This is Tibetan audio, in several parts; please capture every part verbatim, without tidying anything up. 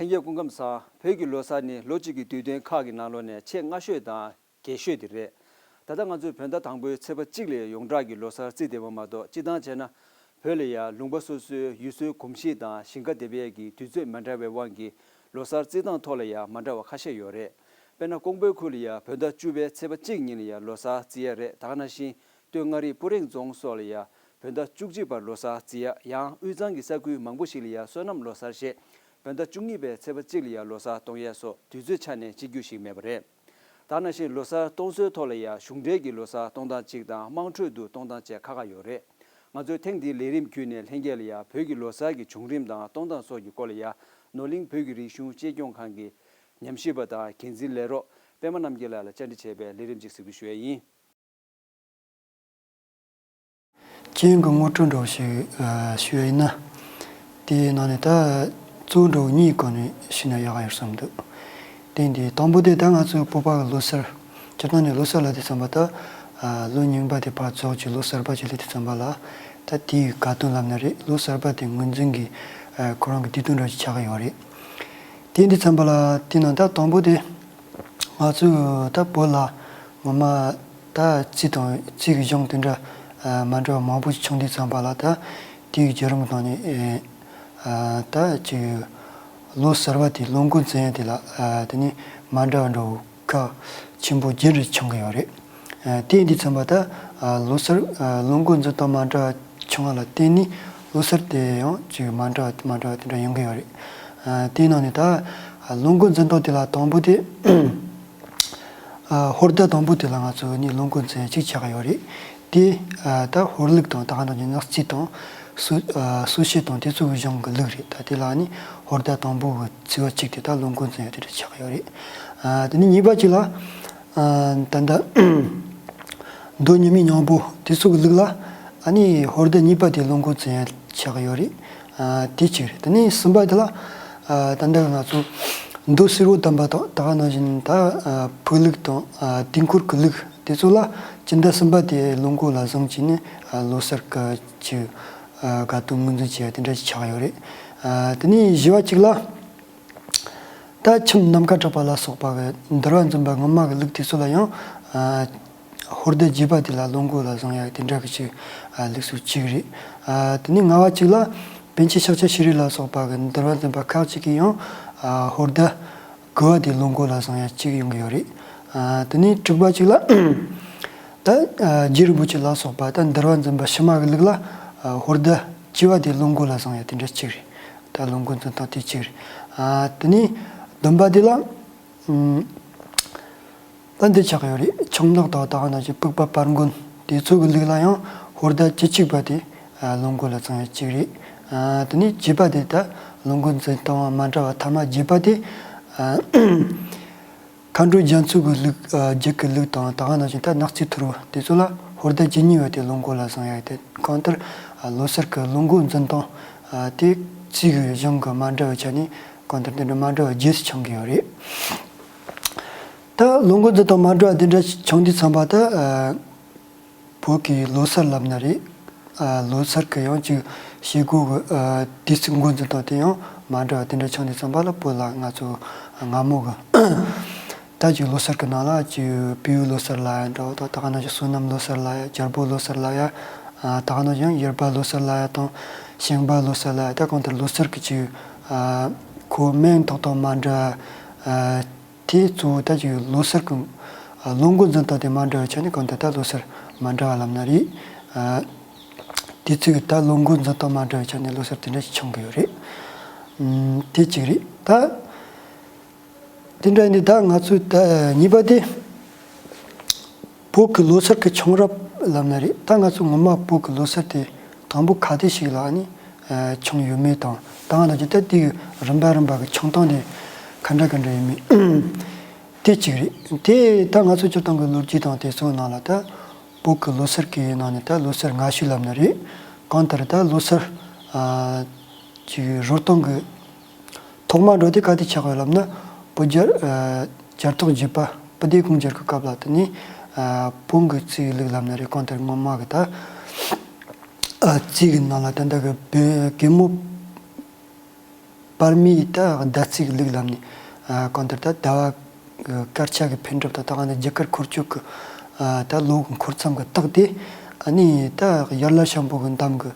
ལྷན་རྒྱས་སྐུ་ཁམས་བཟང་། བོད་ཀྱི་ལོ་གསར་ནི་ལོ་གཅིག་གི་དུས་སྟོན་ཁག་གི་ནང་ལོགས་ནས་ཆེས་སྔ་ཤོས་དང་རྒྱས་ཤོས་དེ་རེད། ད་ལྟ་ང་ཚོས་བོད་ཟླ་དང་པོའི་ཚེས་པ་གཅིག་ལ་ཡོངས་གྲགས་ཀྱི་ལོ་གསར་བརྩི་བསྡད་པ་མ་གཏོགས། སྤྱིར་བཏང་བྱས་ན་བོད་ལ་ཡང་ལུང་པ་སོ་སོའི་ཡུལ་སྲོལ་གོམས་གཤིས་དང་ཞིང་ཁ་འདེབས་ཡས་ཀྱི་དུས་ཚོད་མ་འདྲ་བའི་དབང་གིས་ལོ་གསར་བརྩི་སྟངས་ཐོག་ལ་ཡང་མ་འདྲ་བ་ཁ་ཤས་ཡོད་རེད། དཔེར་ན་ཀོང་པོའི་ཁུལ་ལ་ཡང་བོད་ཟླ་བཅུ་པའི་ཚེས་པ་གཅིག་ཉིན་ལ་ཡང་ལོ་གསར་བརྩི་ཡས་རེད། ད་ག་ནང་བཞིན་སྟོད་མངའ་རིས་སྤུ་ཧྲེང་རྫོང་སོགས་ལ་ཡང་བོད་ཟླ་བཅུ་གཅིག་པར་ལོ་གསར་བརྩི་ཡ། ཡང་དབུས་གཙང་གི་ས་ཁུལ་མང་པོ་ཞིག་ལ་ཡང་སོ་ནམ་ལོ་གསར་ཞེས་བོད་ཟླ་བཅུ་གཉིས་པའི་ཚེས་པ་གཅིག་ལ་ཡང་ལོ་གསར་གཏོང་ཡ་སོགས་དུས་ཚོད་ཆ་ནས་གཅིག་གྱུར་ཞིག་མེད་པ་རེད། ད་ག་ནང་བཞིན་ལོ་གསར་གཏོང་སྲོལ་ཐོག་ལ་ཡང་གཞུང་འབྲེལ་གྱི་ལོ་གསར་གཏོང་སྟངས་གཅིག་དང་དམངས་ཁྲོད་དུ་གཏོང་སྟངས་བཅས་ཁག་ཁག་ཡོད་རེད། ང་ཚོས་ཐེངས་འདིའི་ལས་རིམ་བརྒྱུད་ནས་ལྷན་རྒྱས་ལ་ཡང་བོད་ཀྱི་ལོ་གསར་གྱི་བྱུང་རིམ་དང་གཏོང་སྟངས་སོགས་ཀྱི་སྐོར་ལ་ཡང་ནོར་གླིང་བོད་ཀྱི་རིག་གཞུང་གཅེས་སྐྱོང་ཁང་གི་ཉམས་ཞིབ་པ་དང་འགན་འཛིན་ལས་རོགས་པད་མ་རྣམ་རྒྱལ་ལགས་ལ་བཅར་འདྲི་བྱས་པའི་ལས་རིམ་གཅིག་གཟིགས་འབུལ་ཞུ་ཡ་ཡིན། སྤྱི་ཡོངས་ཀྱི་ངོ་སྤྲོད་འདྲ་བོ་ཞིག་ཨ་ཞུ་ཡ་ཡིན་ན། དེའི་ནང་ནས་ད་གཙོ་བོ་འདྲ་བོ་གཉིས་སྐོར་ནས་ཞུས་ན་ཡག་ག་ཡོད་བསམ་འདུག་དེ་འདི་དང་པོ་དེ་ད་ང་ཚོའི་བོད་པ་གི་ལོ་གསར། སྤྱིར་བཏང་ནས་ལོ་གསར་ལབ་དུས་ཙམ་པ་ད་ཨ་ལོ་རྙིང་པ་དེ་ཕར་རྫོགས་ཀྱི་ལོ་གསར་པ་ཅིག་སླེབས་དུས་ཙམ་པ་ལ་ད་དེའི་དགའ་སྟོན་ལབ་ན་རེད། ལོ་གསར་པ་དེ་ངོས་འཛིན་གྱི་ཨ་ཁོ་རང་གི་དུས་སྟོན་འདྲ་བོ་ཞིག་ཆགས་ཀྱི་ཡོད་རེད། དེ་འདི་ཙམ་པ་ལ་དེ་ནང་ད་དང་པོ་དེ་ང་ཚོས་ད་བོད་ལ་ངོ་མ་ད་རྩིས་དང་རྩིས་ཀྱི་གཞུང་དེ་འདྲ་མ་འདྲ་བ་མང་པོ་ཞིག་བྱུང་དུས་ཙམ་པ་ལ། ད་དེའི་བརྒྱུད་རིམ་ནང་ནས་ད་ཅིག་ལོ་གསར་པ་དེ་ལོ་འགོ་འཛིན་ཡ་དེ་ལ་དེ་ནི་མ་འདྲ་བ་འདྲ་བོ་ཁག་ཆེན་པོ་བརྒྱད་རེ་བྱུང་གི་ཡོད་རེད། ཨ་དེ་ཡིན་དུས་ཙམ་པ་ད་ཨ་ལོ་གསར་ཨ་ལོ་འགོ་འཛིན་སྟངས་མ་འདྲ་བ་བྱུང་བ་ལ་བརྟེན་ནས་ལོ་གསར་དེ་ཡང་ཅིག་མ་འདྲ་བ་མ་འདྲ་བ་དེ་འདྲ་ཡོང་གི་ཡོད་རེད། ཨ་དེའི་ནང་ནས་ད་ཨ་ལོ་འགོ་འཛིན་སྟངས་དེ་ལ་དང་པོ་དེ་ཨ་ཧོར་ཟླ་དང་པོ་དེ་ལ་ང་ཚོ་ནི་ལོ་འགོ་འཛིན་ཡ་གཅིག་ཆགས་ཀྱི་ཡོད་རེད། དེ་ཨ་ད་ཧོར་ལུགས་དང་ད་ག་ནང་བཞིན་གནག་རྩིས་དང་སོ་ཨ་སོ་བྱེད་དང་དེ་ཚོ་གི་གཞུང་གི་ལུགས་རེད། ད་དེ་ལ་ནི་ཧོར་ཟླ་དང་པོ་གི་ཚེས་པ་གཅིག་དེ་ད་ལོ་འགོ་འཛིན་ཡ་དེ་འདྲ་ཆགས་ཀྱི་ཡོད་རེད། ཨ་དེ་ནི་གཉིས་པ་གཅིག་ལ། ཨ་ད་ལྟ་མདོ་ཉི་མའི་སྙིང་པོ་དེ་ཚོ་གི་ལུགས་ལ་ཨ་ནི་ཧོར་ཟླ་གཉིས་པ་དེ་ལོ་འགོ་འཛིན་ཡ་ཆགས་ཡོད་རེད། ཨ་དེ་གཅིག་རེད། དེ་ནས་གསུམ་པ་དེ་ལ་ཨ་ད་ལྟ་ང་ཚོ་མདོ་སེར་པོ་དམ་པ་དང་ད་ག་ནང་བཞིན་ད་ཨ་བོད་ལུགས་དང་ཨ་དུས་འཁོར་གྱི་ལུགས་དེ་ཚོ་ལ་སྤྱི་ཟླ་གསུམ་པ་དེ་ལོ་འགོ་ལ་བཟུང་བྱས་ནས་ཨ་ལོ་གསར་གྱི་ཨ་དགའ་སྟོན་ངོས་འཛིན་བྱེད་ཡ་དེ་འདྲ་ཞིག་ཆགས་ཡོད་རེད། ཨ་དེ་ནས་བཞི་པ་གཅིག་ལ། ད་ཁྱིམ་ནམ་མཁའ་གྲགས་པ་ལ་སོགས་པ་གི་འདུལ་བ་འཛིན་པ་སྔོན་མ་གི་ལུགས་དེ་ཚོ་ལ་ཡང་ཨ་ཧོར་ཟླ་བརྒྱད་པ་དེ་ལ་ལོ་འགོ་ལ་བཟུང་ཡ་དེ་འདྲ་གི་ཅིག་ཨ་ལུགས་སྲོལ་ཅིག་རེད། ཨ་དེ་ནས་ལྔ་པ་གཅིག་ལ་པཎ་ཆེན་ཕྱག་རྒྱ་ཤྲཱི་ལ་སོགས་པ་གི་འདུལ་བ་འཛིན་པ་ཁག་ཅིག་གིས་ཡང་ཨ་ཧོར་ཟླ་དགུ་པ་དེ་ལོ་འགོ་ལ་བཟུང་ཡ་ཅིག་ཡོང་གི་ཡོད་རེད། ཨ་དེ་ནས་དྲུག་པ་གཅིག་ལ། ད་ཨ་རྗེ་རིན་པོ་ཆེ་ལ་སོགས་པ་ད་འདུལ་བ་འཛིན་པ་ཕྱི་མ་གི་ལུགས་ལ་ཨ་ཧོར་ཟླ་བཅུ་པ་དེ་ལོ་འགོ་ལ་བཟུང་ཡ་དེ་འདྲ་གཅིག་རེད། ད་ལོ་འགོ་འཛིན་སྟངས་དེ་གཅིག་རེད། ཨ་དེ་ནས་བདུན་པ་དེ་ལ་ཨམ་ད་འདི་ཆགས་ཡོད་རེད། ཆུང་ནག་དང་ད་ག་ནང་བཞིན་སྤུག་པ་པར་མགོན་དེ་ཚོ་གི་ལུགས་ལ་ཡང་ཧོར་ཟླ་བཅུ་གཅིག་པ་དེ་ཨ་ལོ་འགོ་ལ་བཟུང་ཡ་གཅིག་རེད། ཨ་དེ་ནས་བརྒྱད་པ་དེ་ད་ལོ་འགོ་འཛིན་སྟངས་མ་འདྲ་བ་ཐ་མ་བརྒྱད་པ་དེ་ཨ། མཁའ་འགྲོ་རྒྱ་མཚོ་གི་ལུགས་ཨ་རྒྱུད་ཀྱི་ལུགས་དང་ད་ག་ནང་བཞིན་ད་གནག་རྩིས་ཐོར་བུ་དེ་ཚོ་ལ་ཧོར་ཟླ་བཅུ་གཉིས་པ་དེ་ལོ་འགོ་ལ་བཟུང་ཡ་དེ་གང་ལྟར་ཨ་ལོ་གསར་གྱི་ལོ་འགོ་འཛིན་སྟངས་ཨ་དེ་རྩིས་ཀྱི་གཞུང་གི་མ་འདྲ་བའི་ཆ་ནས་གང་ལྟར་དེ་འདྲ་མ་འདྲ་བ་བརྒྱད་ཅིག་ཆགས་ཀྱི་ཡོད་རེད། ད་ལོ་འགོ་འཛིན་སྟངས་མ་འདྲ་བ་དེ་འདྲ་ཞིག་བྱུང་དུས་ཙམ་པ་ད་ཨ། བོད་ཀྱི་ལོ་གསར་ལབ་ན་རེད། ཨ་ལོ་གསར་གྱི་ཡང་ཅིག་བྱེད་སྒོ་གི་ཨ་དུས་ཚིགས་འགོ་འཛིན་སྟངས་དེ་ཡང་མ་འདྲ་བ་དེ་འདྲ་བྱུང་དུས་ཙམ་པ་ལ་བོད་ལ་ང་ཚོ་སྔ་མོ་གི་ད་ཅིག་ལོ་གསར་གྱི་ནང་ལ་ཅིག་བལ་ཡུལ་ལོ་གསར་ལབ་ཡ་འདྲ་བོ་དང་། ད་ག་ནང་བཞིན་བསོད་ནམས་ལོ་གསར་ལབ་ཡ། རྒྱལ་པོ་ལོ་གསར་ལབ་ཡ། ཨ་ད་ག་ནང་བཞིན་ཡེར་པ་ལོ་གསར་ལབ་ཡ་དང་ཤིང་པ་ལོ་གསར་ལབ་ཡ། ད་གང་ལྟར་ལོ་གསར་གྱི་ཅིག་ཨ་ཁོ་མིང་ཐོགས་ཐོགས་མ་འདྲ། ཨ་དེ་གཙོ་བོ་ད་ཅིག་ལོ་གསར་གྱི་ཨ་ལོ་འགོ་འཛིན་སྟངས་དེ་མ་འདྲ་བའི་ཆ་ནས་གང་ལྟར་ད་ལོ་གསར་མ་འདྲ་བ་ལབ་ན་རེད། ཨ་དུས་ཚིགས་ད་ལོ་འགོ་འཛིན་སྟངས་མ་འདྲ་བའི་ཆ་ནས་ལོ་གསར་དེ་འདྲ་ཞིག་བྱུང་གི་ཡོད་རེད། ཨམ་དེ་གཅིག་རེད། ད་དེ་འདྲ་ཡིན་དུས་ད་ང་ཚོས་ད་གཉིས་པ་དེ་བོད་ཀྱི་ལོ་གསར་གྱི་བྱུང་རབས་ལབ་ན་རེད། ད་ང་ཚོ་ངོ་མ་བོད་ཀྱི་ལོ་གསར་དེ་དང་པོ་ག་དུས་ཤིག་ལ་ཨ་ནི་ཨ་བྱུང་ཡོད་མེད་དང་། ད་ང་ཚོ་ད་དེའི་རིམ་པ་རིམ་པ་གི་བྱུང་སྟངས་དེ་ག་འདྲ་ག་འདྲ་ཡོད་མེད་དེ་གཅིག་རེད། དེ་ད་ང་ཚོ་སྤྱིར་བཏང་གི་ལོ་རྒྱུས་དང་དེ་ཚོའི་ནང་ལ་ད་བོད་ཀྱི་ལོ་གསར་གྱི་ནང་ནས་ད་ལོ་གསར་སྔ་ཤོས་ལབ་ན་རེད། གང་ལྟར་ད་ལོ་གསར་ཨ་ཅིག་རོལ་སྟངས་ཀྱི་ཐོག་མ་འགྲོ་དེ་ག་དུས་ཆགས་ཡོད་ལབ་ན། བོད་རྒྱལ་ཨ་རྒྱལ་ཐོག་བརྒྱུད་པ་སྤུ་ལྡེ་གུང་རྒྱལ་གྱི་སྐབས་ལ། དེ་ནས་ཨ་བོན་གྱི་རྩིས་ལུགས་ལབ་ན་རེད། གང་ལྟར་སྔོན་མ་གི་ད་ཨ་རྩིས་ཀྱི་ནང་ལ་ད་ལྟ་གི་བོད་གད་མོ་ བར་མའི་ད་ཟླ་རྩིས་ཀྱི་ལུགས་ལམ་ནས་ཨ་གང་ལྟར་ད་ཟླ་བ་གི་སྐར་ཆ་གི་འཕེལ་འགྲིབ་དང་ད་ག་ནས་རྒྱུ་སྐར་འཁོར་སྐྱོད་ཀྱི་ཨ་ད་ལོ་གི་འཁོར་མཚམས་ཀྱི་རྟགས་དེ་ཨ་ནི་ད་ཡར་ལ་ཤམ་པོ་གི་འདམ་གི་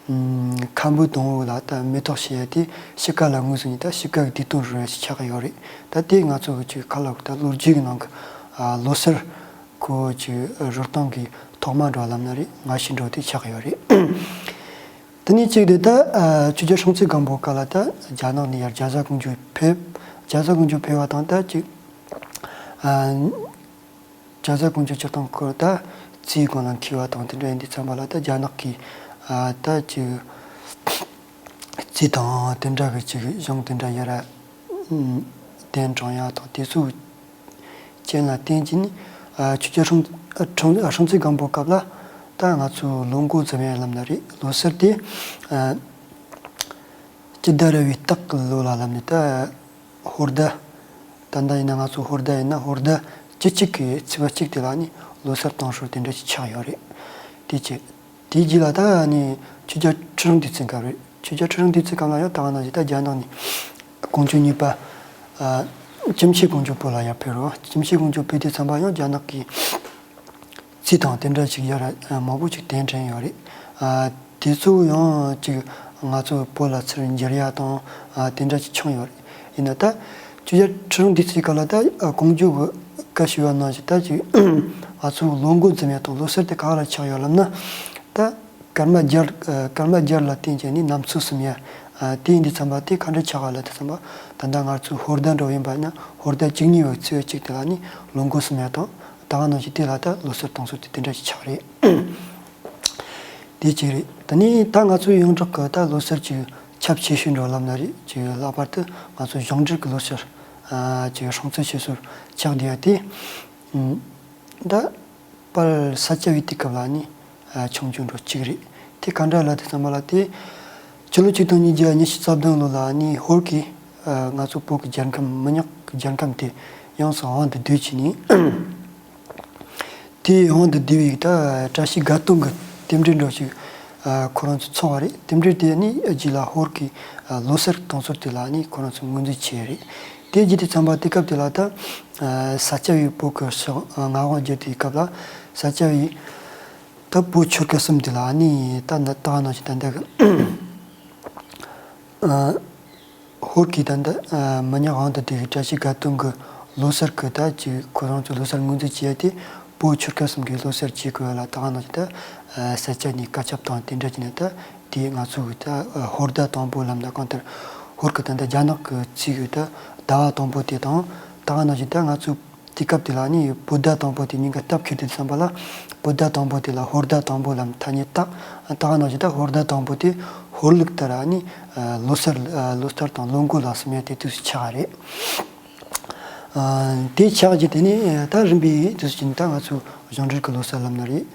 ཨམ་ཁམ་བུ་དང་པོ་ལ་ད་མེ་ཏོག་བྱེད་ཡ་དེ་དཔྱིད་ཀ་ལ་ངོས་བཟུང་ནས་ད་དཔྱིད་ཀ་གི་དུས་སྟོན་རུ་ཡ་ཞིག་ཆགས་ཀྱི་ཡོད་རེད། ད་དེ་ང་ཚོ་གི་ཅིག་ཁ་ལོ་གི་ད་ལོ་རྒྱུས་ཀྱི་ནང་གི་ཨ་ལོ་སར་ཁོ་ཅིག་རོལ་སྟངས་ཀྱི་ཐོག་མ་འགྲོ་ལམ་ན་རེད། སྔ་ཕྱི་འགྲོ་དེ་ཆགས་ཡོད་རེད། དེ་ནས་གཅིག་དེ་ད་ཨ་ཆོས་རྒྱལ་སྲོང་བཙན་སྒམ་པོ་སྐབས་ལ་ད་རྒྱ་ནག་ནས་ཡར་རྒྱ་བཟའ་ཀོང་ཇོ་ཕེབས། རྒྱ་བཟའ་ཀོང་ཇོ་ཕེབས་པ་དང་ད་ཅིག་ཨ་རྒྱ་བཟའ་ཀོང་ཇོ་སྤྱིར་བཏང་ཁོ་ད་རྩིས་སྒང་ལ་མཁས་པ་དང་དེ་འདྲ་ཡིན་དུས་ཙམ་པ་ལ་ད་རྒྱ་ནག་གི་ཨ་ད་ཅིག་རྩིས་དང་དེ་འདྲ་གི་ཅིག་གཞུང་དེ་འདྲ་ཡར་གདན་དྲངས་ཡ་དང་དེ་ཚོའི་རྐྱེན་ལ་བརྟེན་གྱིས་ནི་ཨ་ཆོས་རྒྱལ་སྲོང་སྲོང་སྲོང་བཙན་སྒམ་པོ་སྐབས་ལ་ད་ང་ཚོ་ལོ་འགོ་འཛིན་ཡ་ལམ་ན་རེད། ལོ་སར་དེ་ཨ་སྤྱི་ཟླ་ར་བའི་སྟག་གི་ལོ་ལ་ལམ་ནས་ད་ཧོར་ཟླ། ད་ལྟ་ཡིན་ན་ང་ཚོ་ཧོར་ཟླ་ཡིན་ན་ཧོར་ཟླ་བཅུ་གཅིག་གི་ཚེས་པ་གཅིག་དེ་ལ་ནི་ལོ་སར་གཏོང་སྲོལ་དེ་འདྲ་ཞིག་ཆགས་ཡོད་རེད། དེ་བྱས། དེའི་རྗེས་ལ་ད་ནི་ཆོས་རྒྱལ་ཁྲི་སྲོང་ལྡེ་བཙན་སྐབས་རེད། ཆོས་རྒྱལ་ཁྲི་སྲོང་ལྡེ་བཙན་སྐབས་ལ་ཡང་ད་ག་ནང་བཞིན་ད་རྒྱ་ནག་ནས་ཀོང་ཇོ་གཉིས་པ་ཨ་ཅིན་ཤེ་ཀོང་ཇོ་བོད་ལ་ཡར་ཕེབས་རོགས། ཅིན་ཤེ་ཀོང་ཇོ་བོད་དེ་ཚན་པ་ཡང་རྒྱ་ནག་གི་རྩིས་དང་དེ་འདྲ་ཞིག་ཡར་མང་པོ་ཞིག་གདན་དྲངས་ཡོད་རེད། ཨ་དེ་ཚོ་ཡང་ཅིག་ང་ཚོ་བོད་ལ་ཚུར་འགྱུར་ཡ་དང་ཨ་དེ་འདྲ་ཞིག་བྱུང་ཡོད་རེད། ཡིན་ན་ད་ཆོས་རྒྱལ་ཁྲི་སྲོང་ལྡེ་བཙན་སྐབས་ལ་ད་ཨ་ཀོང་ཇོ་གི་བཀའ་ཞུ་བ་ནང་བཞིན་ད་ཅིག་ང་ཚོ་ལོ་འགོ་འཛིན་ཡ་དང་ལོ་སར་དེ་ག་ལ་ཆགས་ཡོད་ལབ་ན། ད་སྐར་མ་བརྒྱད་ཨ་སྐར་མ་བརྒྱད་ལ་བརྟེན་བྱས་ནས་ནམ་ཚོད་གསུམ་ཡ། ཨ་དེ་ཡིན་དུས་ཙམ་པ་དེ་ག་འདྲ་ཆགས་པ་ལ་དུས་ཙམ་པ་ད་ལྟ་ང་ཚོ་ཧོར་ཟླ་འགྲོ་ཡིན་པ་ན་ཧོར་ཟླ་བཅུ་གཉིས་པའི་ཚེས་པ་གཅིག་དེ་ལ་ནི་ལོ་འགོ་གསུམ་ཡ་དང་ད་ག་ནང་བཞིན་དེ་ལ་ད་ལོ་སར་གཏོང་སྲོལ་དེ་དེ་འདྲ་ཞིག་ཆགས་རེད། དེ་གཅིག་རེད། ད་ནི་ད་ང་ཚོའི་ཡོངས་གྲགས་ཀྱི་ད་ལོ་སར་གྱི་ཁྱབ་ཆེ་ཤོས་འགྲོ་ལམ་ན་རེད་ཅེས་ལྷག་པར་དུ་ང་ཚོ་གཞུང་འབྲེལ་གྱི་ལོ་སར་ཨ་ཅེས་སྲུང་བརྩི་བྱེད་སྲོལ་ཆགས་བསྡད་ཡ་དེ། ཨུམ། ད་དཔལ་ས་སྐྱ་པའི་དུས་སྐབས་ལ་ནི་ཨ་ཆུང་ཆུང་འགྲོ་གཅིག་རེད། དེ་ག་འདྲ་ལ་དེ་ཙམ་པ་ལ་དེ་ཕྱི་ལོ་ཆིག་སྟོང་ཉིས་བརྒྱ་ཉི་ཤུ་རྩ་བདུན་ལོ་ལ་ནི་ཧོར་གྱིས་ཨ་ང་ཚོ་བོད་ཀྱི་རྒྱལ་ཁམས་མི་ཉག་གི་རྒྱལ་ཁམས་དེ་ཡོངས་སུ་དབང་དུ་བསྡུས་བྱས་ནས། དེའི་དབང་དུ་བསྡུས་པའི་ད་བཀྲ་ཤིས་དགའ་སྟོན་གྱི་རྟེན་འབྲེལ་འདྲ་ཞིག་ཨ་ཁོ་རང་ཚོ་ཚོགས་པ་རེད། རྟེན་འབྲེལ་དེ་ནི་རྗེས་ལ་ཧོར་གྱིས་ཨ་ལོ་སར་གཏོང་སྲོལ་དེ་ལ་ནི་ཁོ་རང་ཚོ་ངོས་འཛིན་བྱས་རེད། དེ་བརྒྱུད་དེ་ཙམ་པ་དེ་སྐབས་དེ་ལ་ད་ཨ་ས་སྐྱ་པའི་བོད་ཀྱི་ཕྱོགས་ཨ་མངའ་དབང་བརྒྱུད་དེའི་སྐབས་ལ་ས་སྐྱ་པའི་ད་བོད་ཆོལ་ཁ་གསུམ་དེ་ལ་ནི་ད་ད་ད་ནང་བཞིན་ད་ལྟ་གི་ཨ། ཧོར་གྱིས་ད་ལྟ་ཨ་མི་ཉག་དབང་དུ་བསྡུས་པའི་བཀྲ་ཤིས་དགའ་སྟོན་གྱི་ལོ་སར་གྱི་ད་ཅིག་ཁོ་རང་ཚོའི་ལོ་སར་ངོས་འཛིན་བྱས་ཏེ་བོད་ཆོལ་ཁ་གསུམ་གྱི་ལོ་སར་བྱེད་དགོས་ལ་ད་ག་ནང་བཞིན་ད་ཨ་ས་སྐྱ་ནས་བཀའ་ཁྱབ་དང་དེ་འདྲ་བྱས་ནས་ད་དེ་ང་ཚོ་གི་ད་ཨ་ཧོར་ཟླ་དང་པོ་ལབ་ན་གང་ལྟར་ཧོར་གྱི་ད་ལྟ་རྒྱ་ནག་གི་ཚིག་གི་ད་ཟླ་བ་དང་པོ་དེ་དང་ད་ག་ནང་བཞིན་ད་ང་ཚོ་དེ་སྐབས་དེ་ལ་ནི་བོད་ཟླ་དང་པོ་དེ་གཉིས་ཀ་སྟབས་འཁེལ་དུས་ཙམ་པ་ལ་བོད་ཟླ་དང་པོ་དེ་ལ་ཧོར་ཟླ་དང་པོ་ལམ་ཐ་སྙད་བཏགས། ད་ག་ནང་བཞིན་ད་ཧོར་ཟླ་དང་པོ་དེ་ཧོར་ལུགས་ལྟར་ནི་ལོ་སར་ལོ་སར་དང་ལོ་འགོ་ལ་སོམ་ཡ་དེ་དུས་སུ་ཆགས་རེད། དེ་ཆགས་རྗེས་དེ་ནི་ད་རིམ་པས་དུས་སུ་ད་ང་ཚོ་གཞུང་འབྲེལ་གྱི་ལོ་སར་ལམ་ན་རེད།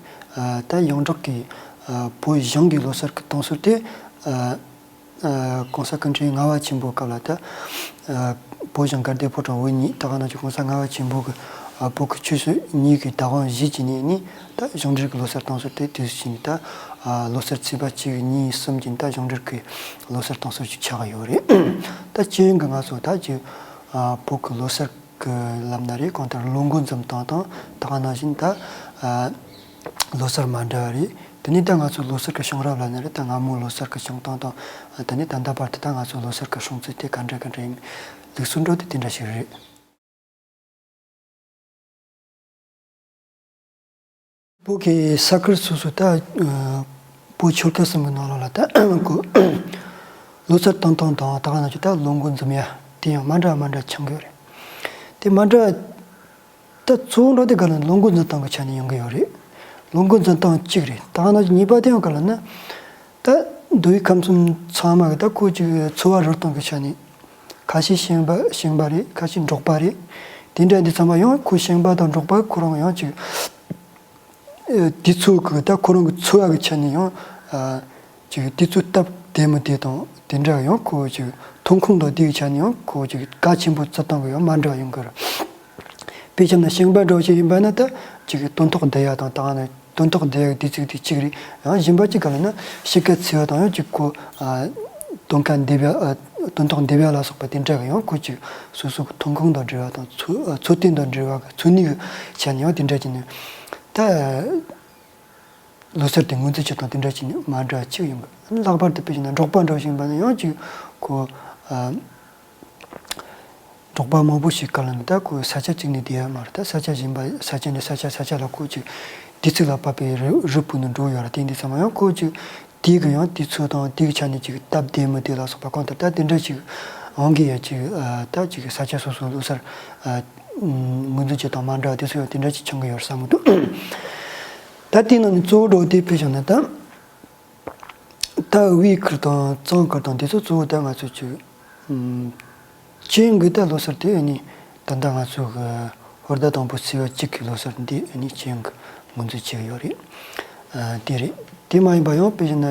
ད་ཡོངས་གྲགས་ཀྱི་བོད་གཞུང་གི་ལོ་སར་གྱི་གཏོང་སྲོལ་དེ། ཨ་༸གོང་ས་སྐུ་ཕྲེང་ལྔ་པ་ཆེན་པོའི་སྐབས་ལ་ད་ཨ་བོད་གཞུང་དགའ་ལྡན་ཕོ་བྲང་དབུ་བརྙེས། ད་ག་ནང་བཞིན་༸གོང་ས་ལྔ་པ་ཆེན་པོ་གི་ཨ་བོད་ཀྱི་ཆོས་སྲིད་གཉིས་ཀྱི་བདག་དབང་བཞེས་བྱས་ནས་ནི་ད་གཞུང་འབྲེལ་གྱི་ལོ་སར་གཏོང་སྲོལ་དེ་དུས་སུ་ཕྱིན་ནས་ད་ཨ་ལོ་སར་ཚེས་པ་གཅིག་གཉིས་གསུམ་གྱིས་ད་གཞུང་འབྲེལ་གྱི་ལོ་སར་གཏོང་སྲོལ་ཅིག་ཆགས་ཡོད་རེད། ད་སྤྱི་ཡོངས་ཀྱི་ང་ཚོ་ད་ཅིག་ཨ་བོད་ཀྱི་ལོ་སར་གི་ལམ་ན་རེད། གང་ལྟར་ལོ་འགོ་འཛིན་སྟངས་དང་ད་ག་ནང་བཞིན་ད་ཨ་ལོ་སར་མ་འདྲ་བ་རེད། དེ་ནས་ད་ང་ཚོ་ལོ་སར་གི་བྱུང་རབས་ལབ་ན་རེད། ད་སྔ་མོ་ལོ་སར་གི་བྱུང་སྟངས་དང་ཨ་དེ་ནས་ད་ལྟ་བར་དུ་ད་ང་ཚོ་ལོ་སར་གི་སྲུང་བརྩི་དེ་ག་འདྲ་ག་འདྲ་ཡིན། ལུགས་སྲོལ་འགྲོ་དེ་དེ་འདྲ་ཞིག་རེད། བོད་ཀྱི་ས་ཁུལ་སོ་སོ་ད་ཨ་བོད་ཆོལ་ཁ་གསུམ་གྱི་ནང་ལོགས་ལ་ད་ཁོ་ལོ་སར་གཏོང་སྟངས་དང་ད་ག་ནང་བཞིན་ད་ལོ་འགོ་འཛིན་ཡ་དེ་ཡང་མ་འདྲ་མ་འདྲ་ཆགས་ཀྱི་ཡོད་རེད། དེ་མ་འདྲ་ད་གཙོ་བོ་འདྲ་དེ་ག་ལ་ལོ་འགོ་འཛིན་སྟངས་ཀྱི་ཆ་ནས་ཡོང་གི་ཡོད་རེད། ལོ་འགོ་འཛིན་སྟངས་གཅིག་རེད། ད་ག་ནང་བཞིན་གཉིས་པ་དེ་ཡང་ག་ལ་ན། ད་མདོ་དབུས་ཁམས་གསུམ་ཚང་མ་གི་ད་ཁོ་ཅིག་འཚོ་བ་རོལ་སྟངས་ཀྱི་ཆ་ནས་ཁ་ཤས་ཞིང་པ་ཞིང་པ་རེད། ཁ་ཤས་འབྲོག་པ་རེད། དེ་འདྲ་འདི་ཚང་མ་ཡང་ཁོ་ཞིང་པ་དང་འབྲོག་པ་ཁོ་རང་ཡང་ཅིག་ཨེ་དུས་ཚོད་ཀྱི་ད་ཁོ་རང་གི་འཚོ་བ་གི་ཆ་ནས་ཡང་ཨ་ཅིག་དུས་ཚོད་སྟབས་བདེ་མི་བདེ་དང་དེ་འདྲ་ཡང་ཁོ་ཅིག་ཐོན་ཁུངས་དང་དེའི་ཆ་ནས་ཡང་ཁོ་ཅིག་གལ་ཆེན་པོ་བརྩི་སྟངས་ཀྱི་ཡང་མ་འདྲ་བ་ཡོང་གི་རེད། དཔེ་བཞག་ན་ཞིང་པ་འདྲ་བོ་ཞིག་ཡིན་པ་ན་ད་ཅིག་སྟོན་ཐོག་འདེབས་ཡ་དང་ད་ག་ནས་སྟོན་ཐོག་འདེབས་ཡ་གི་དུས་ཚིགས་དེ་གཅིག་རེད། ཡང་གཞན་པ་གཅིག་ག་ལ་ན་དཔྱིད་ཀ་ཚེས་པ་དང་ཡང་གཅིག་གོ་ཨ་སྟོན་ཁ་འདེབས་ཡ་ཨ་ དོན་དག་འདེབས་ཡ་ལ་སོགས་པ་དེ་འདྲ་གི་ཡང་ཁོ་ཅིག་སོ་སོ་གི་ཐོན་ཁུངས་དང་འབྲེལ་བ་དང་འཚོ་འཚོ་རྟེན་དང་འབྲེལ་བ་གི་འཚོ་གནས་གི་ཆ་ནས་ཡང་དེ་འདྲ་བྱས་ནས་ད། ལོ་སར་དེ་ངོས་འཛིན་བྱེད་སྟངས་དེ་འདྲ་བྱས་ནས་མ་འདྲ་གཅིག་ཡོང་གི། ལྷག་པར་དུ་དཔེ་བཞག་ན་འབྲོག་པ་འདྲ་ཞིག་ཡིན་པ་ན་ཡང་ཅིག་ཁོ་ཨ། འབྲོག་པ་མང་པོ་ཞིག་ག་ལ་ནི་ད་ཁོ་ས་ཆ་གཅིག་ནས་བསྡད་ཡ་མ་རེད། ད་ས་ཆ་གཞན་པ་ས་ཆ་ནས་ས་ཆ་ས་ཆ་ལ་ཁོ་ཅིག་དུས་ཚོད་ལ་བབ་པའི་རི་རི་སྤོས་ནས་འགྲོ་ཡོད་ར། དེ་འདི་ཚང་མ་ཡང་ཁོ་ཅིག་དེ་གི་ཡང་དུས་ཚོད་དང་དེ་གི་ཆ་ནས་ཅིག་སྟབས་བདེ་མི་བདེ་ལ་སོགས་པ་གང་ལྟར་ད་དེ་འདྲ་ཅིག་འོང་གི་ཡ་ཅིག་ཨ། ད་ཅིག་ས་ཆ་སོ་སོའི་ལོ་སར་ཨ། ངོས་འཛིན་བྱེད་སྟངས་མ་འདྲ་བ་དེ་ཚོ་ཡང་དེ་འདྲ་ཅིག་བྱུང་གི་ཡོད་རེད་བསམ་གི་འདུག་ད་དེའི་ནང་ནས་གཙོ་བོ་འདྲ་བོ་དེ་དཔེ་བཞག་ན་ད། ད་དབུས་ཁུལ་དང་གཙང་ཁུལ་དང་དེ་ཚོ་གཙོ་བོ་ད་ང་ཚོ་ཅིག་ཨུམ། ཅི་ཡིན་གི་ད་ལོ་སར་དེ་ཨ་ནི་ད་ལྟ་ང་ཚོ་གི་ཧོར་ཟླ་དང་པོ་ཚེས་པ་གཅིག་གི་ལོ་སར་འདི་ཨ་ནི་ཅི་ཡིན་གི་ངོས་འཛིན་བྱེད་ཀྱི་ཡོད་རེད། ཨ། དེ་རེད། དེ་མ་ཡིན་པ་ཡང་དཔེ་བཞག་ན།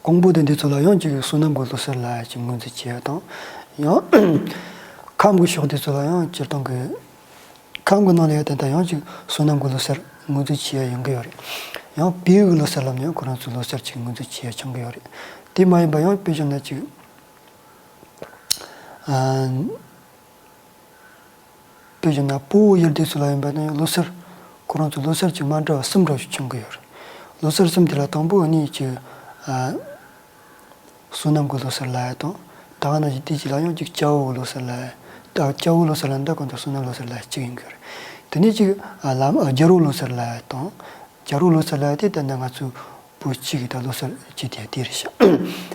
ཀོང་པོ་དང་འདི་ཚོ་ལ་ཡང་ཅིག་སོ་ནམ་གྱི་ལོ་སར་ལ་ཅིག་ངོས་འཛིན་བྱེད་ཡ་དང་། ཡང་ཁམས་ཀྱི་ཕྱོགས་དེ་ཚོ་ལ་ཡང་སྤྱིར་བཏང་གི་ཁམས་ཀྱི་ནང་ལ་ཡང་དེ་ལྟར་ཡང་ཅིག་སོ་ནམ་གྱི་ལོ་སར་ངོས་འཛིན་བྱེད་ཡ་ཡོང་གི་ཡོད་རེད། ཡང་བལ་ཡུལ་གྱི་ལོ་སར་ལ་ཡང་ཁོ་རང་ཚོའི་ལོ་སར་ཅིག་ངོས་འཛིན་བྱེད་ཡ་བྱུང་གི་ཡོད་རེད། དེ་མ་ཡིན་པ་ཡང་དཔེ་བཞག་ན་ཅིག་ཨ། དཔེ་བཞག་ན་སྤོ་བོ་ཡུལ་དེ་ཚོ་ལ་ཡིན་པ་ན་ཡང་ལོ་སར་ཁོ་རང་ཚོ་ལོ་སར་གྱི་མ་འདྲ་བ་གསུམ་འདྲ་ཞིག་བྱུང་གི་ཡོད་རེད། ལོ་སར་གསུམ་དེ་ལ་དང་པོ་ཨ་ནི་ཅིག་ཨ། སོ་ནམ་གྱི་ལོ་སར་ལབ་ཡ་དང་། ད་ག་ནང་བཞིན་དེ་གཅིག་ལ་ཡང་ཅིག་སྐྱ་བོ་གི་ལོ་སར་ལབ་ཡ། ད་སྐྱ་བོ་ལོ་སར་ལབ་ན་ད་གང་ལྟར་སོ་ནམ་ལོ་སར་ལབ་ཡ་གཅིག་ཡིན་གྱི་རེད། དེ་ནས་ཅིག་ཨ། ལམ་ཨ། རྒྱལ་པོ་ལོ་སར་ལབ་ཡ་དང་། རྒྱལ་པོ་ལོ་སར་ལབ་ཡ་དེ་ད་ནི་ང་ཚོ་བོད་སྤྱི་གི་ད་ལོ་སར་གཅིག་དེ་དེ་རེད་ཤག་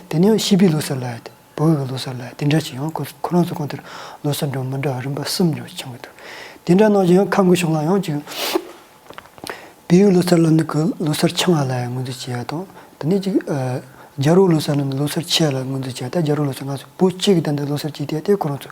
དེ་ནས་ཡང་བྱིས་པའི་ལོ་སར་ལབ་ཡ་དེ། བོད་ཀྱི་ལོ་སར་ལ་དེ་འདྲ་ཞིག་ཡང་ཁོ་ཁོ་རང་ཚོ་གང་ལྟར་ལོ་སར་འདྲ་མི་འདྲ་རིམ་པ་གསུམ་འདྲ་བྱུང་གི་འདུག་དེ་འདྲ་ནང་བཞིན་ཡང་ཁམས་ཀྱི་ཕྱོགས་ལ་ཡང་ཅིག་བལ་ཡུལ་ལོ་སར་ལ་ནི་ཁོ་ལོ་སར་ཆུང་བ་ལ་ཡང་ངོས་འཛིན་བྱེད་ཡ་དང་། དེ་ནས་ཅིག་ཨ། རྒྱལ་པོ་ལོ་སར་ལ་ནི་ལོ་སར་ཆེ་བ་ལ་ངོས་འཛིན་བྱེད་ཡ། ད་རྒྱལ་པོ་ལོ་སར་ང་ཚོ་བོད་སྤྱི་གི་ད་ལྟ་ལོ་སར་གཅིག་དེ་དེ་ཁོ་རང་ཚོ་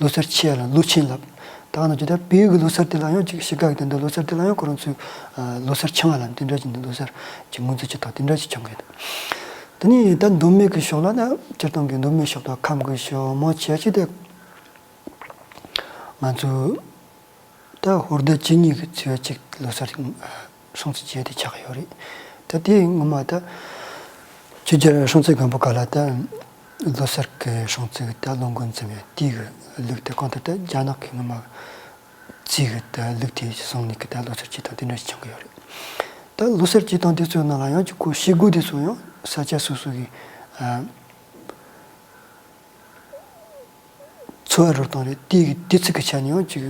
ལོ་སར་ཆེ་བ་ལ་ལོ་ཆེན་ལབ། ད་ག་ནང་བཞིན་ད་བལ་ཡུལ་གྱི་ལོ་སར་དེ་ལ་ཡང་ཅིག་ཕྱི་རྒྱལ་གྱི་ད་ལྟ་ལོ་སར་དེ་ལ་ཡང་ཁོ་རང་ཚོས་ཨ། ལོ་སར་ཆུང་བ་ལབ། དེ་འདྲ་ཞིག་ནི་ལོ་སར་གྱི་ངོས་འཛིན་བྱེད་སྟངས་དེ་འདྲ་ཞིག་བྱུང་གི་འདུག་དེ་ནས་ད་མདོ་སྨད་ཀྱི་ཕྱོགས་ལ་ད་སྤྱིར་བཏང་གི་མདོ་སྨད་ཕྱོགས་དང་ཁམས་ཀྱི་ཕྱོགས་མང་ཆེ་ཆེ་དེ་ང་ཚོ་ད་ཧོར་ཟླ་བཅུ་གཉིས་ཀྱི་ཚེས་པ་གཅིག་ལོ་སར་སྲུང་བརྩི་བྱས་ཏེ་ཆགས་ཡོད་རེད། ད་དེ་ངོ་མ་ད་ཆོས་རྒྱལ་སྲོང་བཙན་སྒམ་པོ་སྐབས་ལ་ད་ལོ་སར་གྱི་སྲུང་བརྩི་ད་ལོ་མགོ་འཛིན་ཡ་དེའི་གི་ལུགས་དེ་གང་ལྟར་ད་རྒྱ་ནག་གི་ངོ་མ་རྩིས་གི་ད་ལུགས་དེ་བཟུང་ནས་གི་ད་ལོ་སར་བྱེད་སྟངས་དེ་འདྲ་ཞིག་བྱུང་གི་ཡོད་རེད། ད་ལོ་སར་བྱེད་སྟངས་དེ་ཚོའི་ནང་ལ་ཡང་ཅིག་ཁོ་བྱེད་སྒོ་དེ་ཚོ་ཡང་ས་ཆ་སོ་སོ་གི་ཨ། འཚོ་བ་རོལ་སྟངས་རེད། དེ་གི་དུས་ཚིགས་ཀྱི་ཆ་ནས་ཡང་ཅིག་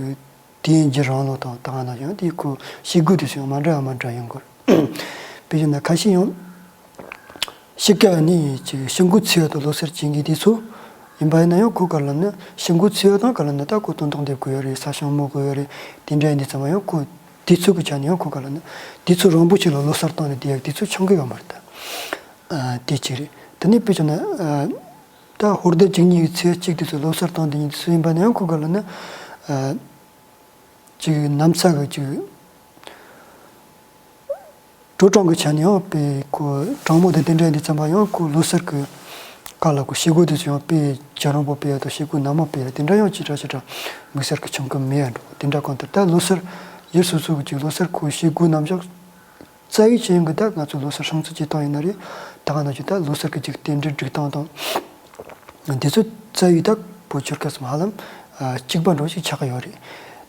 དུས་ཡུན་རིང་ལོ་དང་ད་ག་ནང་བཞིན་དེ་ཁོ་བྱེད་སྒོ་དེ་ཚོ་ཡང་མ་འདྲ་བ་མ་འདྲ་ཡོང་གི་རེད། དཔེ་བཞག་ན་ཁ་ཤས་ཡང་དཔྱིད་ཀ་ནས་ཅིག་བྱི་འགོ་ཚེས་པ་དང་ལོ་སར་བྱེད་མཁན་དེ་ཚོ་ཡིན་པ་ཡིན་ན་ཡང་ཁོ་ག་ལ་ནི་བྱི་འགོ་ཚེས་པ་དང་ག་ལ་ནི་ད་ཁོ་དོན་དག་འདེབས་དགོས་ཡོད་རེད། ས་ཞིང་རྨོ་དགོས་ཡོད་རེད། དེ་འདྲ་ཡིན་དུས་ཙམ་པ་ཡང་ཁོ་དུས་ཚོད་ཀྱི་ཆ་ནས་ཡང་ཁོ་ག་ལ་ནི་དུས་ཚོད་རིང་པོ་ཞིག་ལ་ལོ་སར་བཏང་ནས་བསྡད་ཡག་དུས་ཚོད་འཆང་གི་ཡོད་མ་རེད་ད། ཨ། དེ་གཅིག་རེད། དེ་ནས་དཔེ་བྱས་ན་ཨ། ད་ཧོར་ཟླ་བཅུ་གཉིས་ཀྱི་ཚེས་གཅིག་དེ་ཚོ་ལོ་སར་བཏང་དེ་ཉིན་དེ་ཚོ་ཡིན་པ་ན་ཡང་ཁོ་ག་ལ་ནི་ཨ། ཅིག་ནམ་ཚ་གི་ཅིག་དྲོ་གྲང་གི་ཆ་ནས་ཡང་དཔེ་ཁོ་གྲང་མོ་དང་དེ་འདྲ་ཡིན་དུས་ཙམ་པ་ཡང་ཁོ་ལོ་སར་གི་སྐབས་ལ་ཁོ་བྱེད་སྒོ་དེ་ཚོ་ཡང་དཔེ་རྒྱ་རིང་པོ་སྤེལ་ཡ་དང་བྱེད་སྒོ་ནར་མོ་སྤེལ་ཡ་དེ་འདྲ་ཡང་ཅི་འདྲ་ཅི་འདྲ་དམིགས་བསལ་གི་བྱུང་གི་མེད་ཡ་འགྲོ། དེ་འདྲ་གང་ལྟར་ད་ལོ་སར་ཡུལ་སོ་སོ་གི་ཅིག་ལོ་སར་ཁོ་བྱེད་སྒོ་རྣམ་གཞག་རྩ་བའི་ཅི་ཡིན་གི་ད་ང་ཚོ་ལོ་སར་སྲུང་བརྩི་བྱེད་སྟངས་ཡིན་ན་རེད། ད་ག་ནང་བཞིན་ད་ལོ་སར་གི་ཅིག་རྟེན་འབྲེལ་སྒྲིག་སྟངས་དང་། དེ་ཚོ་རྩ་བའི་ད་བོད་ཆོལ་ཁ་གསུམ་ཧ་ལམ་ཨ། གཅིག་པ་འདྲ་ཞིག་ཆགས་ཀྱི་ཡོད་རེད།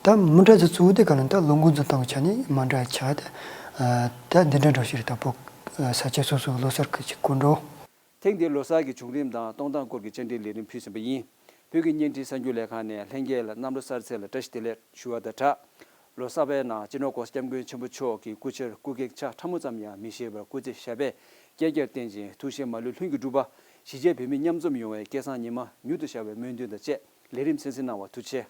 ད་མི་འདྲ་ཚོ་གཙོ་བོ་དེ་ག་ལ་ད་ལོ་འགོ་འཛིན་སྟངས་ཀྱི་ཆ་ནས་མ་འདྲ་ཆགས་ད། ཨ། ད་འདི་འདྲ་འདྲ་ཞིག་རེད། ད་བོད་ས་ཆ་སོ་སོའི་ལོ་སར་གི་ཅིག་གོ་འགྲོ། ཐེངས་འདིའི་ལོ་གསར་གྱི་བྱུང་རིམ་དང་གཏོང་སྟངས་སྐོར་གྱི་བཅར་འདྲིའི་ལས་རིམ་ཕུལ་ཟིན་པ་ཡིན། བོད་ཀྱི་བརྙན་འཕྲིན་གསར་འགྱུར་ལས་ཁང་ནས་ལྷན་རྒྱས་ལ་གནམ་ལོ་གསར་ཚེས་ལ་བཀྲ་ཤིས་བདེ་ལེགས་ཞུ་བ་དང་སྦྲགས། ལོ་གསར་པའི་ནང་སྤྱི་ནོར་༸གོང་ས་༸སྐྱབས་མགོན་ཆེན་པོ་མཆོག་གི་སྐུ་ཕྱྭར་སྐུ་གེགས་ཆག་ཕྲ་མོ་ཙམ་ཡང་མི་བཞེས་པར་སྐུ་ཚེ་ཞབས་པད་བསྐལ་བརྒྱར་བརྟན་ཅིང་ཐུགས་བཞེད་མ་ལུས་ལྷུན་གྱིས་འགྲུབ་པ། གཞིས་བྱེས་བོད་མི་མཉམ་འཛོམས་ཡོང་བའི་སྐལ་བཟང་ཉི་མ་མྱུར་དུ་ཤར་བའི་སྨོན་འདུན་དང་བཅས་ལས་རིམ་གསན་གཟིགས་གནང་བར་ཐུགས་རྗེ་ཆེ།